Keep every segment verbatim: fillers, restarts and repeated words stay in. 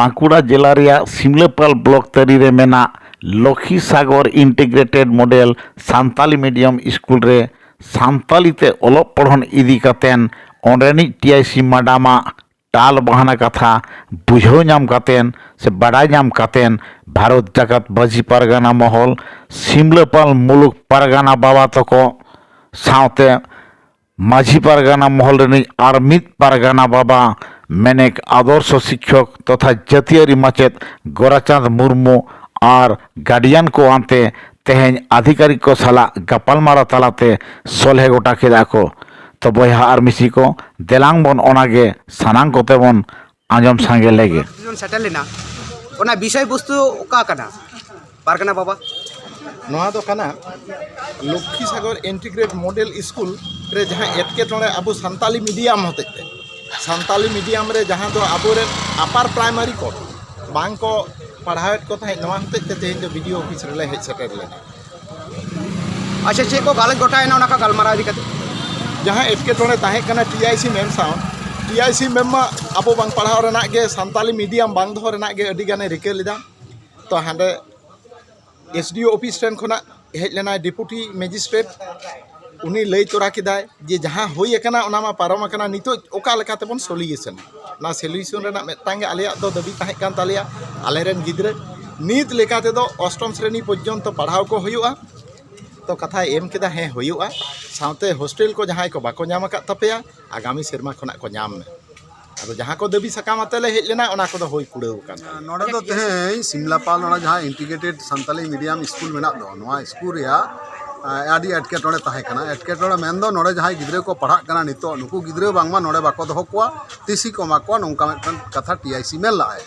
ᱵᱟᱸᱠᱩᱲᱟ ᱡᱮᱞᱟ ᱨᱮᱭᱟᱜ ᱥᱤᱢᱞᱟᱹᱯᱟᱞ ᱵᱞᱚᱠ ᱛᱟᱹᱨᱤ ᱨᱮ ᱢᱮᱱᱟᱜ Lakhi Sagar integrated model Santali medium school ᱨᱮ ᱥᱟᱱᱛᱟᱞᱤ ᱛᱮ ᱚᱞᱚᱜ ᱯᱚᱲᱦᱚᱱ ᱤᱫᱤ ᱠᱟᱛᱮᱱ ᱚᱸᱰᱮᱱᱤᱡ ᱴᱤ ᱟᱭ ᱥᱤ ᱢᱟᱰᱟᱢᱟᱜ ᱴᱟᱞ ᱵᱟᱦᱟᱱᱟ ᱠᱟᱛᱷᱟ ᱵᱩᱡᱷᱟᱹᱣ ᱧᱟᱢ ᱠᱟᱛᱮᱱ ᱥᱮ ᱵᱟᱰᱟᱭ ᱧᱟᱢ ᱠᱟᱛᱮᱱ ᱵᱷᱟᱨᱚᱛ ᱡᱟᱠᱟᱛ ᱢᱟᱹᱡᱷᱤ ᱯᱟᱨᱜᱟᱱᱟ ᱢᱚᱦᱚᱞ, ᱥᱤᱢᱞᱟᱹᱯᱟᱞ ᱢᱩᱞᱩᱠ ᱯᱟᱨᱜᱟᱱᱟ ᱵᱟᱵᱟ ᱛᱟᱠᱚ ᱥᱟᱶᱛᱮ ᱢᱟᱹᱡᱷᱤ ᱯᱟᱨᱜᱟᱱᱟ ᱢᱚᱦᱚᱞ ᱨᱤᱱᱤᱡ ᱟᱨ ᱢᱤᱫ ᱯᱟᱨᱜᱟᱱᱟ ᱵᱟᱵᱟ ᱢᱮᱱᱮᱠ ᱟᱫᱚᱨᱥᱚ ᱥᱤᱠᱠᱷᱚᱠ ᱛᱚᱛᱷᱟ ᱡᱟᱹᱛᱤᱭᱟᱹᱨᱤ ᱢᱟᱪᱮᱫ ᱜᱳᱨᱟᱪᱟᱸᱫᱽ ᱢᱩᱨᱢᱩ ᱟᱨ ᱜᱟᱨᱰᱤᱭᱟᱱ ᱠᱚ ᱟᱱᱛᱮ ᱛᱮᱦᱮᱧ ᱟᱫᱷᱤᱠᱟᱨᱤᱠ ᱠᱚ ᱥᱟᱞᱟᱜ ᱜᱟᱯᱟᱞᱢᱟᱨᱟᱣ ᱛᱟᱞᱟᱛᱮ ᱥᱚᱞᱦᱮ ᱜᱚᱴᱟ ᱠᱮᱫᱟ ᱠᱚ᱾ ᱛᱚ ᱵᱚᱭᱦᱟ ᱟᱨ ᱢᱤᱥᱤ ᱠᱚ, ᱫᱮᱞᱟᱝ ᱵᱚᱱ ᱚᱱᱟᱜᱮ ᱥᱟᱱᱟᱢ ᱠᱚᱛᱮ ᱵᱚᱱ ᱟᱸᱡᱚᱢ ᱥᱟᱸᱜᱮ ᱞᱮᱜᱮ᱾ ᱵᱚᱱ ᱥᱮᱴᱮᱨ ᱞᱮᱱᱟ, ᱚᱱᱟ ᱵᱤᱥᱚᱭ ᱵᱚᱥᱛᱩ ᱚᱠᱟ ᱠᱟᱱᱟ ᱯᱟᱨᱜᱟᱱᱟ ᱵᱟᱵᱟ? ᱱᱚᱣᱟ ᱫᱚ ᱠᱟᱱᱟ ᱞᱚᱠᱠᱷᱤ ᱥᱟᱜᱚᱨ ᱤᱱᱴᱤᱜᱨᱮᱴ ᱢᱚᱰᱮᱞ ᱥᱠᱩᱞ ᱨᱮ ᱡᱟᱦᱟᱸ ᱮᱴᱠᱮᱴᱚᱬᱮ ᱟᱵᱚ ᱥᱟᱱᱛᱟᱞᱤ ᱢᱤᱰᱤᱭᱟᱢ ᱦᱚᱛᱮᱡ ᱛᱮ, ᱥᱟᱱᱛᱟᱞᱤ ᱢᱤᱰᱤᱭᱟᱢ ᱨᱮ ᱡᱟᱦᱟᱸ ᱫᱚ ᱟᱵᱚᱨᱮᱱ ᱟᱯᱟᱨ ᱯᱨᱟᱭᱢᱟᱨᱤ ᱠᱚ ᱵᱟᱝ ᱠᱚ ᱯᱟᱲᱦᱟᱣᱮᱫ ᱠᱚ ᱛᱟᱦᱮᱸᱫ, ᱱᱚᱣᱟ ᱦᱚᱛᱮᱡ ᱛᱮ ᱛᱮᱦᱮᱧ ᱫᱚ ᱵᱤ ᱰᱤ ᱳ ᱚᱯᱷᱤᱥ ᱨᱮᱞᱮ ᱦᱮᱡ ᱥᱮᱴᱮᱨ ᱞᱮᱱᱟ᱾ ᱟᱪᱪᱷᱟ, ᱪᱮᱫ ᱠᱚ ᱜᱟᱞᱚᱪ ᱜᱚᱴᱟᱭᱮᱱᱟ ᱚᱱᱟ ᱠᱚ ᱜᱟᱞᱢᱟᱨᱟᱣ ᱤᱫᱤ ᱠᱟᱛᱮ? ᱡᱟᱦᱟᱸ ᱮᱴᱠᱮᱴᱚᱬᱮ ᱛᱟᱦᱮᱸ ᱠᱟᱱᱟ ᱴᱤ ᱟᱭ ᱥᱤ ᱢᱮᱢ ᱥᱟᱶ, ᱴᱤ ᱟᱭ ᱥᱤ ᱢᱮᱢ ᱢᱟ ᱟᱵᱚ ᱵᱟᱝ ᱯᱟᱲᱦᱟᱣ ᱨᱮᱱᱟᱜ ᱜᱮ, ᱥᱟᱱᱛᱟᱞᱤ ᱢᱤᱰᱤᱭᱟᱢ ᱵᱟᱝ ᱫᱚᱦᱚ ᱨᱮᱱᱟᱜ ᱜᱮ ᱟᱹᱰᱤ ᱜᱟᱱᱮ ᱨᱤᱠᱟᱹ ᱞᱮᱫᱟ᱾ ᱛᱚ ᱦᱟᱸᱰᱮ ᱮᱥ ᱰᱤ ᱳ ᱚᱯᱷᱤᱥ ᱴᱷᱮᱱ ᱠᱷᱚᱱᱟᱜ ᱦᱮᱡ ᱞᱮᱱᱟᱭ ᱰᱮᱯᱩᱴᱤ ᱢᱮᱡᱤᱥᱴᱨᱮᱴ, ᱩᱱᱤ ᱞᱟᱹᱭ ᱛᱚᱨᱟ ᱠᱮᱫᱟᱭ ᱡᱮ ᱡᱟᱦᱟᱸ ᱦᱩᱭ ᱟᱠᱟᱱᱟ ᱚᱱᱟ ᱢᱟ ᱯᱟᱨᱚᱢ ᱟᱠᱟᱱᱟ, ᱱᱤᱛᱚᱜ ᱚᱠᱟ ᱞᱮᱠᱟ ᱛᱮᱵᱚᱱ ᱥᱚᱞᱤᱭᱩᱥᱚᱱᱟ᱾ ᱚᱱᱟ ᱥᱚᱞᱤᱭᱩᱥᱚᱱ ᱨᱮᱱᱟᱜ ᱢᱤᱫᱴᱟᱝ ᱜᱮ ᱟᱞᱮᱭᱟᱜ ᱫᱚ ᱫᱟᱹᱵᱤ ᱛᱟᱦᱮᱸ ᱠᱟᱱ ᱛᱟᱞᱮᱭᱟ, ᱟᱞᱮᱨᱮᱱ ᱜᱤᱫᱽᱨᱟᱹ ᱱᱤᱛ ᱞᱮᱠᱟ ᱛᱮᱫᱚ ᱚᱥᱴᱚᱢ ᱥᱨᱮᱱᱤ ᱯᱚᱨᱡᱚᱱᱛᱚ ᱯᱟᱲᱦᱟᱣ ᱠᱚ ᱦᱩᱭᱩᱜᱼᱟ᱾ ᱛᱚ ᱠᱟᱛᱷᱟᱭ ᱮᱢ ᱠᱮᱫᱟ, ᱦᱮᱸ ᱦᱩᱭᱩᱜᱼᱟ, ᱥᱟᱶᱛᱮ ᱦᱳᱥᱴᱮᱞ ᱠᱚ ᱡᱟᱦᱟᱸᱭ ᱠᱚ ᱵᱟᱠᱚ ᱧᱟᱢ ᱟᱠᱟᱫ ᱛᱟᱯᱮᱭᱟ, ᱟᱜᱟᱢᱤ ᱥᱮᱨᱢᱟ ᱠᱷᱚᱱᱟᱜ ᱠᱚ ᱧᱟᱢ ᱢᱮ᱾ ᱟᱫᱚ ᱡᱟᱦᱟᱸ ᱠᱚ ᱫᱟᱹᱵᱤ ᱥᱟᱠᱟᱢ ᱟᱛᱮ ᱞᱮ ᱦᱮᱡ ᱞᱮᱱᱟ, ᱚᱱᱟ ᱠᱚᱫᱚ ᱦᱩᱭ ᱠᱩᱲᱟᱹᱣ ᱟᱠᱟᱱ ᱛᱟᱞᱮᱭᱟ᱾ ᱱᱚᱰᱮ ᱫᱚ ᱛᱮᱦᱮᱧ ᱥᱤᱢᱞᱟᱯᱟᱞ, ᱱᱚᱰᱮ ᱡᱟᱦᱟᱸ ᱤᱱᱴᱤᱜᱨᱮᱴᱮᱰ ᱥᱟᱱᱛᱟᱞᱤ ᱢᱤᱰᱤᱭᱟᱢ ᱥᱠᱩᱞ ᱢᱮᱱᱟᱜ ᱫᱚ, ᱱᱚᱣᱟ ᱥᱠᱩᱞ ᱨᱮᱭᱟᱜ, ᱟᱸ, ᱟᱹᱰᱤ ᱮᱴᱠᱮᱴᱚᱬᱮ ᱛᱟᱦᱮᱸ ᱠᱟᱱᱟ᱾ ᱮᱴᱠᱮᱴᱚᱬᱮ ᱢᱮᱱᱫᱚ ᱱᱚᱰᱮ ᱡᱟᱦᱟᱸᱭ ᱜᱤᱫᱽᱨᱟᱹ ᱠᱚ ᱯᱟᱲᱦᱟᱜ ᱠᱟᱱᱟ ᱱᱤᱛᱚᱜ, ᱱᱩᱠᱩ ᱜᱤᱫᱽᱨᱟᱹ ᱵᱟᱝᱢᱟ ᱱᱚᱰᱮ ᱵᱟᱠᱚ ᱫᱚᱦᱚ ᱠᱚᱣᱟ, ᱴᱤ ᱥᱤ ᱠᱚ ᱮᱢᱟ ᱠᱚᱣᱟ, ᱱᱚᱝᱠᱟ ᱢᱤᱫᱴᱟᱝ ᱠᱟᱛᱷᱟ ᱴᱤ ᱟᱭ ᱥᱤ ᱢᱮᱱ ᱞᱟᱜᱼᱟᱭ᱾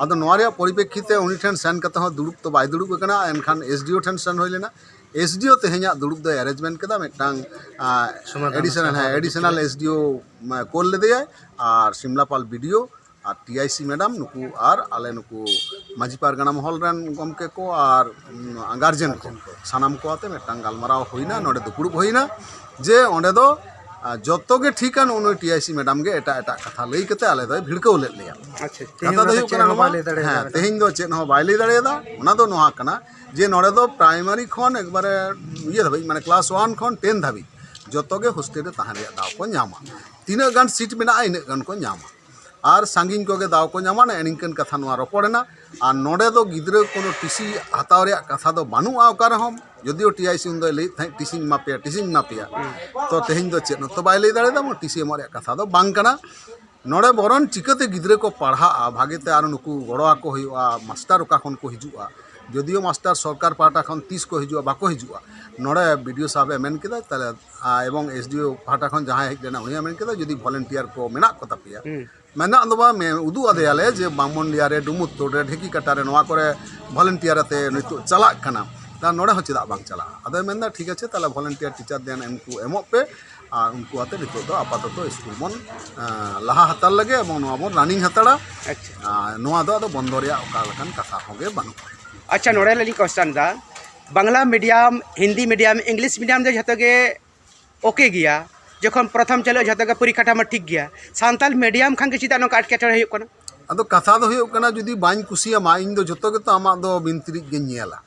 ᱟᱫᱚ ᱱᱚᱣᱟ ᱨᱮᱭᱟᱜ ᱯᱚᱨᱤᱯᱮᱠᱠᱷᱤᱛᱮ ᱩᱱᱤ ᱴᱷᱮᱱ ᱥᱮᱱ ᱠᱟᱛᱮ ᱦᱚᱸ ᱫᱩᱲᱩᱵ ᱛᱚ ᱵᱟᱭ ᱫᱩᱲᱩᱵ ᱟᱠᱟᱱᱟ, ᱮᱱᱠᱷᱟᱱ ᱮᱥ ᱰᱤ ᱳ ᱴᱷᱮᱱ ᱥᱮᱱ ᱦᱩᱭ ᱞᱮᱱᱟ᱾ ᱮᱥ ᱰᱤ ᱳ ᱛᱮᱦᱮᱧᱟᱜ ᱫᱩᱲᱩᱵ ᱫᱚᱭ ᱮᱨᱮᱧᱡᱽᱢᱮᱱᱴ ᱠᱮᱫᱟ, ᱢᱤᱫᱴᱟᱝ, ᱟᱸ, ᱥᱚᱢᱟᱫᱷᱟᱱ ᱮᱰᱤᱥᱚᱱᱟᱞ, ᱦᱮᱸ, ᱥᱚᱢᱟᱫᱷᱟᱱ ᱮᱰᱤᱥᱚᱱᱟᱞ ᱮᱥ ᱰᱤ ᱳ, ᱢᱟ, ᱠᱳᱞ ᱞᱮᱫᱮᱭᱟᱭ, ᱟᱨ Simlapal B D O R T I C madam, ᱱᱩᱠᱩ ᱟᱨ ᱟᱞᱮ ᱱᱩᱠᱩ ᱢᱟᱹᱡᱷᱤ ᱯᱟᱨᱜᱟᱱᱟ ᱢᱚᱦᱚᱞ ᱨᱮᱱ ᱜᱚᱢᱠᱮ ᱠᱚ ᱟᱨ, ᱩᱢ, ᱜᱟᱨᱡᱮᱱ ᱠᱚ, ᱥᱟᱱᱟᱢ ᱠᱚ ᱟᱛᱮ ᱢᱤᱫᱴᱟᱝ ᱜᱟᱞᱢᱟᱨᱟᱣ ᱦᱩᱭᱱᱟ, ᱱᱚᱰᱮ ᱫᱩᱯᱲᱩᱵ ᱦᱩᱭᱱᱟ ᱡᱮ ᱚᱸᱰᱮ ᱫᱚ ᱟᱨ ᱡᱚᱛᱚ ᱜᱮ ᱴᱷᱤᱠᱟ, ᱱᱩᱜᱼᱩ ᱱᱩᱭ ᱴᱤ ᱟᱭ ᱥᱤ ᱢᱮᱰᱟᱢ ᱜᱮ ᱮᱴᱟᱜ ᱮᱴᱟᱜ ᱠᱟᱛᱷᱟ ᱞᱟᱹᱭ ᱠᱟᱛᱮ ᱟᱞᱮ ᱫᱚᱭ ᱵᱷᱤᱲᱠᱟᱹᱣ ᱞᱮᱫ ᱞᱮᱭᱟ᱾ ᱟᱪᱪᱷᱟ, ᱛᱮᱦᱮᱧ ᱠᱟᱛᱷᱟ ᱫᱚ ᱚᱱᱟ ᱫᱚ ᱦᱩᱭᱩᱜ ᱪᱮᱫ ᱠᱟᱱᱟ ᱦᱚᱸ ᱱᱚᱣᱟ, ᱵᱟᱭ ᱞᱟᱹᱭ ᱫᱟᱲᱮᱭᱟᱫᱟ ᱦᱮᱸ, ᱢᱮᱰᱟᱢ᱾ ᱛᱮᱦᱮᱧ ᱫᱚ ᱪᱮᱫ ᱦᱚᱸ ᱵᱟᱭ ᱞᱟᱹᱭ ᱫᱟᱲᱮᱭᱟᱫᱟ᱾ ᱚᱱᱟ ᱫᱚ ᱱᱚᱣᱟ ᱠᱟᱱᱟ ᱡᱮ ᱱᱚᱰᱮ ᱫᱚ ᱯᱨᱟᱭᱢᱟᱨᱤ ᱠᱷᱚᱱ ᱮᱠᱵᱟᱨᱮ ᱤᱭᱟᱹ ᱫᱷᱟᱹᱵᱤᱡ, ᱢᱟᱱᱮ ᱠᱞᱟᱥ ᱚᱣᱟᱱ ᱠᱷᱚᱱ ᱴᱮᱱ ᱫᱷᱟᱹᱵᱤᱡ ᱡᱚᱛᱚ ᱜᱮ ᱦᱳᱥᱴᱮᱞ ᱨᱮ ᱛᱟᱦᱮᱸ ᱨᱮᱭᱟᱜ ᱫᱟᱣ ᱠᱚ ᱧᱟᱢᱟ᱾ ᱛᱤᱱᱟᱹᱜ ᱜᱟᱱ ᱥᱤᱴ ᱢᱮᱱᱟᱜᱼᱟ, ᱤᱱᱟᱹᱜ ᱜᱟᱱ ᱠᱚ ᱧᱟᱢᱟ᱾ ᱟᱨ ᱥᱟᱺᱜᱤᱧ ᱠᱚᱜᱮ ᱫᱟᱣ ᱠᱚ ᱧᱟᱢᱟ, ᱱᱮᱜᱼᱮ ᱱᱤᱝᱠᱟᱹᱱ ᱠᱟᱛᱷᱟ ᱱᱚᱣᱟ ᱨᱚᱯᱚᱲ ᱮᱱᱟ᱾ ᱟᱨ ᱱᱚᱰᱮ ᱫᱚ ᱜᱤᱫᱽᱨᱟᱹ ᱠᱳᱱᱳ ᱴᱤ ᱥᱤ ᱦᱟᱛᱟᱣ ᱨᱮᱭᱟᱜ ᱠᱟᱛᱷᱟ ᱫᱚ ᱵᱟᱹᱱᱩᱜᱼᱟ ᱚᱠᱟ ᱨᱮᱦᱚᱸ, ᱡᱚᱫᱤᱭᱳ ᱴᱤ ᱟᱭ ᱥᱤ ᱩᱱᱫᱚᱭ ᱞᱟᱹᱭᱮᱫ ᱛᱟᱦᱮᱸᱫ ᱴᱤ ᱥᱤᱧ ᱮᱢᱟ ᱯᱮᱭᱟ, ᱴᱤ ᱥᱤᱧ ᱮᱢᱟ ᱯᱮᱭᱟ, ᱛᱚ ᱛᱮᱦᱮᱧ ᱫᱚ ᱪᱮᱫ ᱦᱚᱸᱛᱚ ᱵᱟᱭ ᱞᱟᱹᱭ ᱫᱟᱲᱮᱭᱟᱫᱟ, ᱴᱤ ᱥᱤ ᱮᱢᱚᱜ ᱨᱮᱭᱟᱜ ᱠᱟᱛᱷᱟ ᱫᱚ ᱵᱟᱝ ᱠᱟᱱᱟ᱾ ᱱᱚᱰᱮ ᱵᱚᱨᱚᱱ ᱪᱤᱠᱟᱹᱛᱮ ᱜᱤᱫᱽᱨᱟᱹ ᱠᱚ ᱯᱟᱲᱦᱟᱜᱼᱟ ᱵᱷᱟᱜᱮᱛᱮ, ᱟᱨ ᱱᱩᱠᱩ ᱜᱚᱲᱚ ᱟᱠᱚ ᱦᱩᱭᱩᱜᱼᱟ, ᱢᱟᱥᱴᱟᱨ ᱚᱠᱟ ᱠᱷᱚᱱ ᱠᱚ ᱦᱤᱡᱩᱜᱼᱟ, ᱡᱚᱫᱤᱭᱳ ᱢᱟᱥᱴᱟᱨ ᱥᱚᱨᱠᱟᱨ ᱯᱟᱦᱴᱟ ᱠᱷᱚᱱ ᱛᱤᱥ ᱠᱚ ᱦᱤᱡᱩᱜᱼᱟ, ᱵᱟᱠᱚ ᱦᱤᱡᱩᱜᱼᱟ᱾ ᱱᱚᱰᱮ ᱵᱤ ᱰᱤ ᱳ ᱥᱟᱦᱮᱵᱽ ᱮ ᱢᱮᱱ ᱠᱮᱫᱟ, ᱛᱟᱦᱞᱮ, ᱟ, ᱮᱵᱚᱝ ᱮᱥ ᱰᱤ ᱳ ᱯᱟᱦᱴᱟ ᱠᱷᱚᱱ ᱡᱟᱦᱟᱸᱭ ᱦᱮᱡ ᱞᱮᱱᱟ, ᱩᱱᱤ ᱦᱚᱸ ᱢᱮᱱ ᱠᱮᱫᱟ, ᱡᱩᱫᱤ ᱵᱷᱚᱞᱮᱱᱴᱤᱭᱟᱨ ᱠᱚ ᱢᱮᱱᱟᱜ ᱠᱚ ᱛᱟᱯᱮᱭᱟ, ᱦᱩᱸ᱾ ᱢᱮᱱᱟᱜ ᱫᱚ ᱵᱟᱝ, ᱢᱮ-, ᱩᱫᱩᱜ ᱟᱫᱮᱭᱟᱞᱮ ᱡᱮ ᱵᱟᱢᱚᱱᱰᱤᱦᱟ ᱨᱮ, ᱰᱩᱢᱩᱨ ᱛᱳᱲ ᱨᱮ, ᱰᱷᱮᱠᱤ ᱠᱟᱴᱟ ᱨᱮ, ᱱᱚᱣᱟ ᱠᱚᱨᱮ ᱵᱷᱚᱞᱮᱱᱴᱤᱭᱟᱨ ᱟᱛᱮ ᱱᱤᱛᱚᱜ ᱪᱟᱞᱟᱜ ᱠᱟᱱᱟ᱾ ᱛᱟ ᱱᱚᱰᱮ ᱦᱚᱸ ᱪᱮᱫᱟᱜ ᱵᱟᱝ ᱪᱟᱞᱟᱜᱼᱟ? ᱟᱫᱚᱭ ᱢᱮᱱᱫᱟ, ᱴᱷᱤᱠ ᱟᱪᱷᱮ, ᱛᱟᱦᱞᱮ ᱵᱷᱚᱞᱮᱱᱴᱤᱭᱟᱨ ᱴᱤᱪᱟᱨ ᱫᱮᱱ ᱩᱱᱠᱩ ᱮᱢᱚᱜ ᱯᱮ, ᱟᱨ ᱩᱱᱠᱩ ᱟᱛᱮ ᱱᱤᱛᱚᱜ ᱫᱚ ᱟᱯᱟᱛᱚᱛᱚ ᱥᱠᱩᱞ ᱵᱚᱱ, ᱟᱸ, ᱞᱟᱦᱟ ᱦᱟᱛᱟᱲ ᱞᱮᱜᱮ ᱮᱵᱚᱝ ᱱᱚᱣᱟ ᱵᱚᱱ ᱨᱟᱱᱤᱝ ᱦᱟᱛᱟᱲᱟ᱾ ᱟᱪᱪᱷᱟ᱾ ᱟᱸ, ᱱᱚᱣᱟ ᱫᱚ ᱟᱫᱚ ᱵᱚᱱᱫᱚ ᱨᱮᱭᱟᱜ ᱚᱠᱟ ᱞᱮᱠᱟᱱ ᱠᱟᱛᱷᱟ ᱦᱚᱸ ᱜᱮ ᱵᱟᱹᱱᱩᱜᱼᱟ᱾ ᱟᱪᱪᱷᱟ, ᱱᱚᱰᱮ ᱞᱤᱧ ᱠᱚᱥᱪᱟᱱ ᱮᱫᱟ, Bangla medium, Hindi medium, English medium ᱫᱚ ᱡᱷᱚᱛᱚ ᱜᱮ ᱳᱠᱮ ᱜᱮᱭᱟ, ᱡᱚᱠᱷᱚᱱ ᱯᱨᱚᱛᱷᱚᱢ ᱪᱟᱹᱞᱩᱜᱼᱟ ᱡᱷᱚᱛᱚ ᱜᱮ ᱯᱚᱨᱤᱠᱠᱷᱟ ᱴᱷᱟᱢᱟ ᱴᱷᱤᱠ ᱜᱮᱭᱟ, ᱥᱟᱱᱛᱟᱲ ᱢᱤᱰᱤᱭᱟᱢ ᱠᱷᱟᱱ ᱜᱮ ᱪᱮᱫᱟᱜ ᱱᱚᱝᱠᱟ ᱮᱴᱠᱮᱴᱚᱬᱮ ᱦᱩᱭᱩᱜ ᱠᱟᱱᱟ? ᱟᱫᱚ ᱠᱟᱛᱷᱟ ᱫᱚ ᱦᱩᱭᱩᱜ ᱠᱟᱱᱟ, ᱡᱩᱫᱤ ᱵᱟᱹᱧ ᱠᱩᱥᱤᱭᱟᱢᱟ, ᱤᱧ ᱫᱚ ᱡᱷᱚᱛᱚ ᱜᱮᱛᱚ ᱟᱢᱟᱜ ᱫᱚ ᱵᱤᱱᱛᱤᱨᱤᱡ ᱜᱮᱧ ᱧᱮᱞᱟ᱾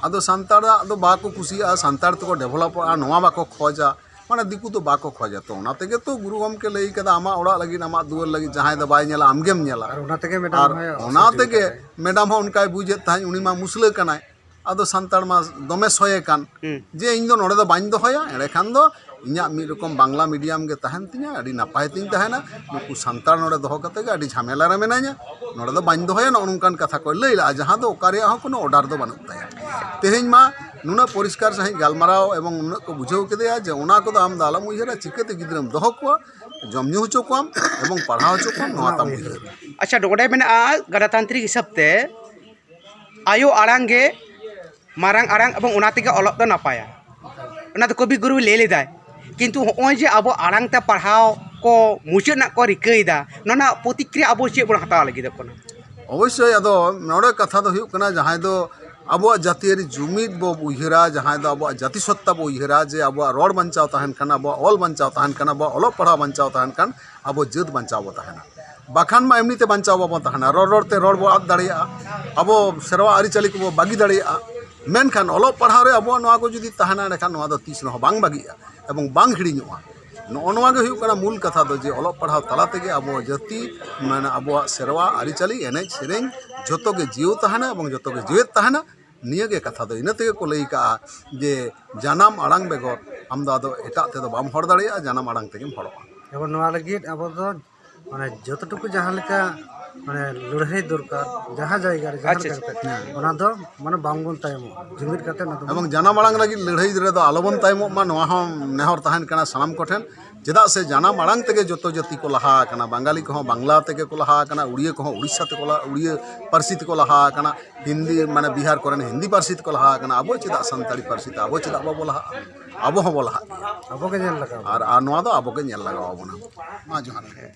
ᱟᱫᱚ ᱥᱟᱱᱛᱟᱲᱟᱜ ᱫᱚ ᱵᱟᱠᱚ ᱠᱩᱥᱤᱭᱟᱜᱼᱟ, ᱥᱟᱱᱛᱟᱲ ᱛᱮᱠᱚ ᱰᱮᱵᱷᱞᱚᱯᱚᱜᱼᱟ, ᱱᱚᱣᱟ ᱵᱟᱠᱚ ᱠᱷᱚᱡᱟ, ᱢᱟᱱᱮ ᱫᱤᱠᱩ ᱫᱚ ᱵᱟᱠᱚ ᱠᱷᱚᱡᱟ᱾ ᱛᱚ ᱚᱱᱟ ᱛᱮᱜᱮ ᱛᱚ ᱜᱩᱨᱩ ᱜᱚᱢᱠᱮ ᱞᱟᱹᱭ ᱠᱟᱫᱟ, ᱟᱢᱟᱜ ᱚᱲᱟᱜ ᱞᱟᱹᱜᱤᱫ, ᱟᱢᱟᱜ ᱫᱩᱣᱟᱹᱨ ᱞᱟᱹᱜᱤᱫ ᱡᱟᱦᱟᱸᱭ ᱫᱚ ᱵᱟᱭ ᱧᱮᱞᱟ, ᱟᱢᱜᱮᱢ ᱧᱮᱞᱟ᱾ ᱟᱨ ᱚᱱᱟ ᱛᱮᱜᱮ ᱢᱮᱰᱟᱢ ᱟᱨ ᱦᱚᱸᱭ ᱚᱱᱟ ᱚᱥᱚᱦᱚᱡᱳᱜᱤᱛᱟ ᱛᱮᱜᱮ ᱨᱮ᱾ ᱢᱮᱰᱟᱢ ᱦᱚᱸ ᱚᱱᱠᱟᱭ ᱵᱩᱡᱮᱫ ᱛᱟᱦᱮᱸᱫ, ᱩᱱᱤ ᱢᱟ ᱢᱩᱥᱞᱟᱹ ᱠᱟᱱᱟᱭ, ᱟᱫᱚ ᱥᱟᱱᱛᱟᱲ ᱢᱟ ᱫᱚᱢᱮ ᱥᱚᱭᱮ ᱠᱟᱱ, ᱦᱩᱸ᱾ ᱡᱮ ᱤᱧ ᱫᱚ ᱱᱚᱰᱮ ᱫᱚ ᱵᱟᱹᱧ ᱫᱚᱦᱚᱭᱟ, ᱮᱸᱰᱮᱠᱷᱟᱱ ᱫᱚ ᱤᱧᱟᱹᱜ ᱢᱤᱫ ᱨᱚᱠᱚᱢ ᱵᱟᱝᱞᱟ ᱢᱤᱰᱤᱭᱟᱢ ᱜᱮ ᱛᱟᱦᱮᱱ ᱛᱤᱧᱟ, ᱟᱹᱰᱤ ᱱᱟᱯᱟᱭ ᱛᱤᱧ ᱛᱟᱦᱮᱱᱟ᱾ ᱱᱩᱠᱩ ᱥᱟᱱᱛᱟᱲ ᱱᱚᱰᱮ ᱫᱚᱦᱚ ᱠᱟᱛᱮ ᱜᱮ ᱟᱹᱰᱤ ᱡᱷᱟᱢᱮᱞᱟ ᱨᱮ ᱢᱮᱱᱟᱧᱟ, ᱱᱚᱰᱮ ᱫᱚ ᱵᱟᱹᱧ ᱫᱚᱦᱚᱭᱟ, ᱱᱚᱜᱼᱚ ᱱᱚᱝᱠᱟᱱ ᱠᱟᱛᱷᱟ ᱠᱚᱭ ᱞᱟᱹᱭ ᱞᱟᱜᱼᱟ, ᱡᱟᱦᱟᱸ ᱫᱚ ᱚᱠᱟ ᱨᱮᱭᱟᱜ ᱦᱚᱸ ᱠᱳᱱᱳ ᱚᱰᱟᱨ ᱫᱚ ᱵᱟᱹᱱᱩᱜ ᱛᱟᱭᱟ᱾ ᱛᱮᱦᱮᱧ ᱢᱟ ᱱᱩᱱᱟᱹᱜ ᱯᱚᱨᱤᱥᱠᱟᱨ ᱥᱟᱺᱦᱤᱡ ᱜᱟᱞᱢᱟᱨᱟᱣ ᱮᱵᱚᱝ ᱱᱩᱱᱟᱹᱜ ᱠᱚ ᱵᱩᱡᱷᱟᱹᱣ ᱠᱮᱫᱮᱭᱟ ᱡᱮ ᱚᱱᱟ ᱠᱚᱫᱚ ᱟᱢ ᱫᱚ ᱟᱞᱚᱢ ᱩᱭᱦᱟᱹᱨᱟ, ᱪᱤᱠᱟᱹᱛᱮ ᱜᱤᱫᱽᱨᱟᱹᱢ ᱫᱚᱦᱚ ᱠᱚᱣᱟ, ᱡᱚᱢ ᱧᱩ ᱦᱚᱪᱚ ᱠᱚᱣᱟᱢ ᱮᱵᱚᱝ ᱯᱟᱲᱦᱟᱣ ᱦᱚᱪᱚ ᱠᱚᱣᱟᱢ, ᱱᱚᱣᱟ ᱛᱟᱢ ᱩᱭᱦᱟᱹᱨ᱾ ᱟᱪᱪᱷᱟ, ᱱᱚᱰᱮ ᱢᱮᱱᱟᱜᱼᱟ, ᱜᱚᱱᱚᱛᱟᱱᱛᱨᱤᱠ ᱦᱤᱥᱟᱹᱵ ᱛᱮ ᱟᱭᱳ ᱟᱲᱟᱝ ᱜᱮ ᱢᱟᱨᱟᱝ ᱟᱲᱟᱝ ᱮᱵᱚᱝ ᱚᱱᱟ ᱛᱮᱜᱮ ᱚᱞᱚᱜ ᱫᱚ ᱱᱟᱯᱟᱭᱟ, ᱚᱱᱟ ᱫᱚ ᱠᱚᱵᱤ ᱜᱩᱨᱩ ᱞᱟᱹᱭ ᱞᱮᱫᱟᱭ᱾ ᱠᱤᱱᱛᱩ ᱦᱚᱸᱜᱼᱚᱭ ᱡᱮ ᱟᱵᱚ ᱟᱲᱟᱝ ᱛᱮ ᱯᱟᱲᱦᱟᱣ ᱠᱚ ᱢᱩᱪᱟᱹᱫ ᱨᱮᱱᱟᱜ ᱠᱚ ᱨᱤᱠᱟᱹᱭᱮᱫᱟ, ᱱᱚᱣᱟ ᱨᱮᱱᱟᱜ ᱯᱨᱚᱛᱤᱠᱨᱤᱭᱟ ᱟᱵᱚ ᱪᱮᱫ ᱵᱚᱱ ᱦᱟᱛᱟᱣ ᱞᱟᱹᱜᱤᱫᱚᱜ ᱠᱟᱱᱟ? ᱚᱵᱚᱥᱥᱳᱭ, ᱟᱫᱚ ᱱᱚᱰᱮ ᱠᱟᱛᱷᱟ ᱫᱚ ᱦᱩᱭᱩᱜ ᱠᱟᱱᱟ, ᱡᱟᱦᱟᱸᱭ ᱫᱚ ᱟᱵᱚᱣᱟᱜ ᱡᱟᱹᱛᱤᱭᱟᱹᱨᱤ ᱡᱩᱢᱤᱫ ᱵᱚ ᱩᱭᱦᱟᱹᱨᱟ, ᱡᱟᱦᱟᱸᱭ ᱫᱚ ᱟᱵᱚᱣᱟᱜ ᱡᱟᱹᱛᱤ ᱥᱚᱛᱛᱟ ᱵᱚ ᱩᱭᱦᱟᱹᱨᱟ, ᱡᱮ ᱟᱵᱚᱣᱟᱜ ᱨᱚᱲ ᱵᱟᱧᱪᱟᱣ ᱛᱟᱦᱮᱱ ᱠᱷᱟᱱ, ᱟᱵᱚᱣᱟᱜ ᱚᱞ ᱵᱟᱧᱪᱟᱣ ᱛᱟᱦᱮᱱ ᱠᱷᱟᱱ, ᱟᱵᱚᱣᱟᱜ ᱚᱞᱚᱜ ᱯᱟᱲᱦᱟᱣ ᱵᱟᱧᱪᱟᱣ ᱛᱟᱦᱮᱱ ᱠᱷᱟᱱ, ᱟᱵᱚ ᱡᱟᱹᱛ ᱵᱟᱧᱪᱟᱣ ᱵᱚ ᱛᱟᱦᱮᱱᱟ᱾ ᱵᱟᱠᱷᱟᱱ ᱢᱟ ᱮᱢᱱᱤ ᱛᱮ ᱵᱟᱧᱪᱟᱣ ᱵᱟᱵᱚᱱ ᱛᱟᱦᱮᱱᱟ᱾ ᱨᱚᱲ ᱨᱚᱲ ᱛᱮ ᱨᱚᱲ ᱵᱚ ᱟᱫ ᱫᱟᱲᱮᱭᱟᱜᱼᱟ, ᱟᱵᱚ ᱥᱮᱨᱣᱟ ᱟᱹᱨᱤᱪᱟᱹᱞᱤ ᱠᱚᱵᱚ ᱵᱟᱹᱜᱤ ᱫᱟᱲᱮᱭᱟᱜᱼᱟ᱾ ᱢᱮᱱᱠᱷᱟᱱ ᱚᱞᱚᱜ ᱯᱟᱲᱦᱟᱣ ᱨᱮ ᱟᱵᱚᱣᱟᱜ ᱱᱚᱣᱟ ᱠᱚ ᱡᱩᱫᱤ ᱛᱟᱦᱮᱱᱟ, ᱮᱸᱰᱮᱠᱷᱟᱱ ᱱᱚᱣᱟ ᱫᱚ ᱛᱤᱥ ᱨᱮᱦᱚᱸ ᱵᱟᱝ ᱵᱟᱹᱜᱤᱜᱼᱟ ᱮᱵᱚᱝ ᱵᱟᱝ ᱦᱤᱲᱤᱧᱚᱜᱼᱟ᱾ ᱱᱚᱜᱼᱚ ᱱᱚᱣᱟ ᱜᱮ ᱦᱩᱭᱩᱜ ᱠᱟᱱᱟ ᱢᱩᱞ ᱠᱟᱛᱷᱟ ᱫᱚ, ᱡᱮ ᱚᱞᱚᱜ ᱯᱟᱲᱦᱟᱣ ᱛᱟᱞᱟ ᱛᱮᱜᱮ ᱟᱵᱚ ᱡᱟᱹᱛᱤ, ᱢᱟᱱᱮ ᱟᱵᱚᱣᱟᱜ ᱥᱮᱨᱣᱟ, ᱟᱹᱨᱤᱪᱟᱹᱞᱤ, ᱮᱱᱮᱡ ᱥᱮᱨᱮᱧ ᱡᱚᱛᱚ ᱜᱮ ᱡᱤᱭᱟᱹᱣ ᱛᱟᱦᱮᱱᱟ ᱮᱵᱚᱝ ᱡᱚᱛᱚ ᱜᱮ ᱡᱮᱣᱮᱫ ᱛᱟᱦᱮᱱᱟ᱾ ᱱᱤᱭᱟᱹ ᱜᱮ ᱠᱟᱛᱷᱟ ᱫᱚ᱾ ᱤᱱᱟᱹ ᱛᱮᱜᱮ ᱠᱚ ᱞᱟᱹᱭ ᱠᱟᱜᱼᱟ ᱡᱮ ᱡᱟᱱᱟᱢ ᱟᱲᱟᱝ ᱵᱮᱜᱚᱨ ᱟᱢ ᱫᱚ ᱟᱫᱚ ᱮᱴᱟᱜ ᱛᱮᱫᱚ ᱵᱟᱢ ᱦᱚᱲ ᱫᱟᱲᱮᱭᱟᱜᱼᱟ, ᱡᱟᱱᱟᱢ ᱟᱲᱟᱝ ᱛᱮᱜᱮᱢ ᱦᱚᱲᱚᱜᱼᱟ᱾ ᱮᱵᱚᱝ ᱱᱚᱣᱟ ᱞᱟᱹᱜᱤᱫ ᱟᱵᱚ ᱫᱚ ᱢᱟᱱᱮ ᱡᱚᱛᱚᱴᱩᱠᱩ ᱡᱟᱦᱟᱸ ᱞᱮᱠᱟ ᱢᱟᱱᱮ ᱞᱟᱹᱲᱦᱟᱹᱭ ᱫᱚᱨᱠᱟᱨ, ᱡᱟᱦᱟᱸ ᱡᱟᱭᱜᱟ ᱨᱮ ᱡᱟᱦᱟᱸ ᱟᱪᱪᱷᱟ, ᱞᱮᱠᱟ ᱟᱪᱪᱷᱟ᱾ ᱠᱟᱛᱮ, ᱚᱱᱟ ᱫᱚ ᱢᱟᱱᱮ ᱵᱟᱝᱵᱚᱱ ᱛᱟᱭᱚᱢᱚᱜᱼᱟ, ᱡᱩᱢᱤᱫ ᱠᱟᱛᱮ ᱚᱱᱟ ᱫᱚ ᱮᱵᱚᱝ ᱡᱟᱱᱟᱢ ᱟᱲᱟᱝ ᱞᱟᱹᱜᱤᱫ ᱞᱟᱹᱲᱦᱟᱹᱭ ᱨᱮᱫᱚ ᱟᱞᱚᱵᱚᱱ ᱛᱟᱭᱚᱢᱚᱜ ᱢᱟ, ᱱᱚᱣᱟ ᱦᱚᱸ ᱱᱮᱦᱚᱨ ᱛᱟᱦᱮᱱ ᱠᱟᱱᱟ ᱥᱟᱱᱟᱢ ᱠᱚᱴᱷᱮᱱ᱾ ᱪᱮᱫᱟᱜ ᱥᱮ ᱡᱟᱱᱟᱢ ᱟᱲᱟᱝ ᱛᱮᱜᱮ ᱡᱚᱛᱚ ᱡᱟᱹᱛᱤ ᱠᱚ ᱞᱟᱦᱟ ᱟᱠᱟᱱᱟ᱾ ᱵᱟᱝᱜᱟᱞᱤ ᱠᱚᱦᱚᱸ ᱵᱟᱝᱞᱟ ᱛᱮᱜᱮ ᱠᱚ ᱞᱟᱦᱟ ᱟᱠᱟᱱᱟ, ᱩᱲᱤᱭᱟᱹ ᱠᱚᱦᱚᱸ ᱩᱲᱤᱥᱥᱟ ᱛᱮᱠᱚ ᱞᱟᱦᱟ, ᱩᱲᱤᱭᱟᱹ ᱯᱟᱹᱨᱥᱤ ᱛᱮᱠᱚ ᱞᱟᱦᱟ ᱟᱠᱟᱱᱟ, ᱦᱤᱱᱫᱤ ᱢᱟᱱᱮ ᱵᱤᱦᱟᱨ ᱠᱚᱨᱮᱱ ᱦᱤᱱᱫᱤ ᱯᱟᱹᱨᱥᱤ ᱛᱮᱠᱚ ᱞᱟᱦᱟ ᱟᱠᱟᱱᱟ᱾ ᱟᱵᱚ ᱪᱮᱫᱟᱜ ᱥᱟᱱᱛᱟᱲᱤ ᱯᱟᱹᱨᱥᱤ ᱛᱮ ᱟᱵᱚ ᱪᱮᱫᱟᱜ ᱵᱟᱵᱚ ᱞᱟᱦᱟᱜᱼᱟ? ᱟᱵᱚ ᱦᱚᱸᱵᱚ ᱞᱟᱦᱟᱜ ᱜᱮᱭᱟ᱾ ᱟᱵᱚ ᱜᱮ ᱧᱮᱞ ᱞᱟᱜᱟᱣ ᱟᱨ, ᱟᱨ ᱱᱚᱣᱟ ᱫᱚ ᱟᱵᱚ ᱜᱮ ᱧᱮᱞ ᱞᱟᱜᱟᱣ ᱟᱵᱚᱱᱟ᱾ ᱢᱟ ᱡᱚᱦᱟᱨ ᱜᱮ᱾